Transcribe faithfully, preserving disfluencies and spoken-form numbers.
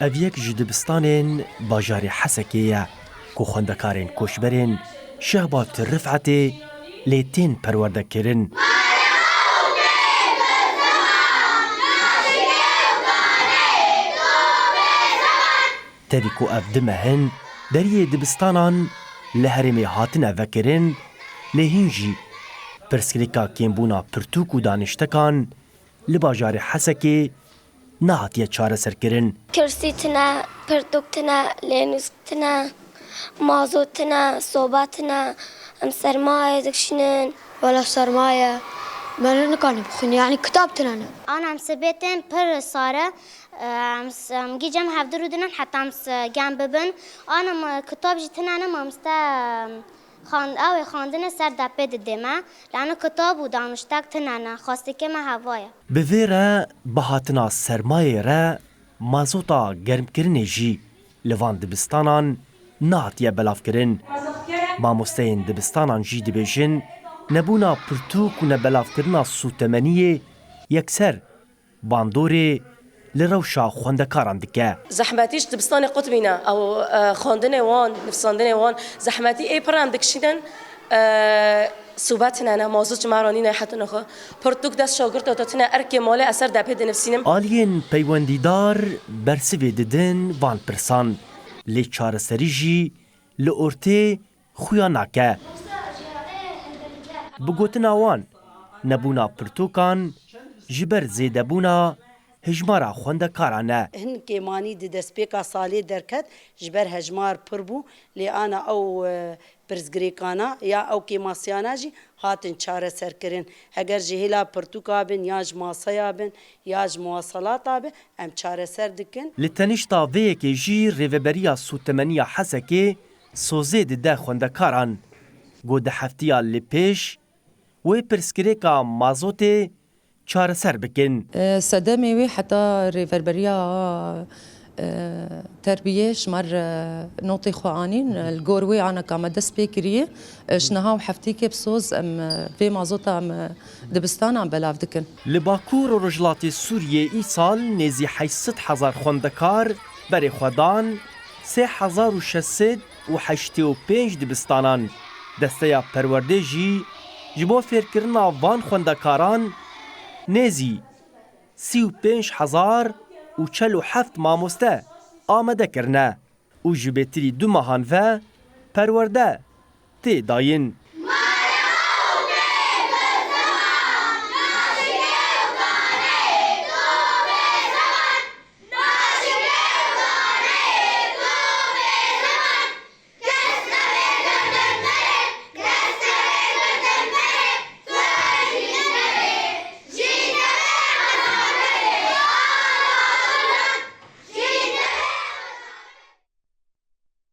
Ev yek ji dibistanên bajarê Hesekê ye, ku xwendekarên koçberên Şehbat Rifetê lê tên perwerdekirin. Tevî ku ev du meh in deriyê dibistanan li herêmê hatine vekirin, lê hîn jî pirsgirêka kêmbûna pirtûk û daniştekan li bajarê Hesekê nehatiye çareserkirin. Kursî tune, pirtûk tune, lênûs tune, mazot tune, soba tune, em sermayê dikişînin. Wela sermaye, me nikarin bixwînin, yanî kitab tune ne. Ana em sibê tên pir sare, em s-, em gî cem hevdu rûdinin heta em s-, gem bibin. Ana me kitab jî tune ne, mamoste, em, Xan-, ew ê xwendinê ser depê didê me, lano kitab û danûştek tune ne, xwestikê me heva ye. Bi vê re bihatina sermayê re mazota germkirinê jî li van dibistanan nehatiye belavkirin. Mamosteyên dibistanan jî dibêjin, nebûna pirtûk û nebelavkirina sûtemeniyê yekser bandorê li rewşa xwendekaran dike. Zehmetî ji dibistanê qut bîne. Ew, e, xwendinê wan, nivîsandinê wan zehmetî ê pir em dikişînin, e, sûbet tune ne, mazût ji me re nîne hetin xwe. Pirtûk dest şagirta te tune, erkê malê ez ser depê dinivîsînim. Aliyên peywendîdar bersivê didin van pirsan. Lê çareserî jî li ortê xuya nake. Bi gotina wan, nebûna pirtûkan ji ber zêdebûna hejmara xwendekaran e. Hin kêmanî di destpêka salê derket, ji ber hejmar pir bû, lê ana ew, e, pirsgirêkana ya ew kêmasiyana jî hatin çareserkirin. Heger ji hêla pirtûka bin, ya ji maseya bin, ya ji muwaselata bin, em çareser dikin. Li tenişta vê yekê jî Rêveberiya Sûtemeniya Hesekê sozê dide xwendekaran, ku di heftiya li pêş wê pirsgirêka mazotê çareser bikin. E, sedemê wê heta Rêverberiya, e, Terbiyê ji me re notê xwe anîn. Li gor wê aneka me dest pê kiriye. E, ji niha û heftîkê bi soz em, e, vê mazota em, e, dibistanan belav dikin. Li Bakur û Rojhilatê Sûriyê îsal nêzî heşt sed hezar xwendekar berê xwe dan, sê hezar û şeş sed û heştê û pênc dibistanan. Desteya perwerdê jî ji bo fêrkirina van xwendekaran nêzî sî û pênc hezar û çel û heft mamoste amade kirine û ji bêtirî du mehan ve perwerde tê dayîn.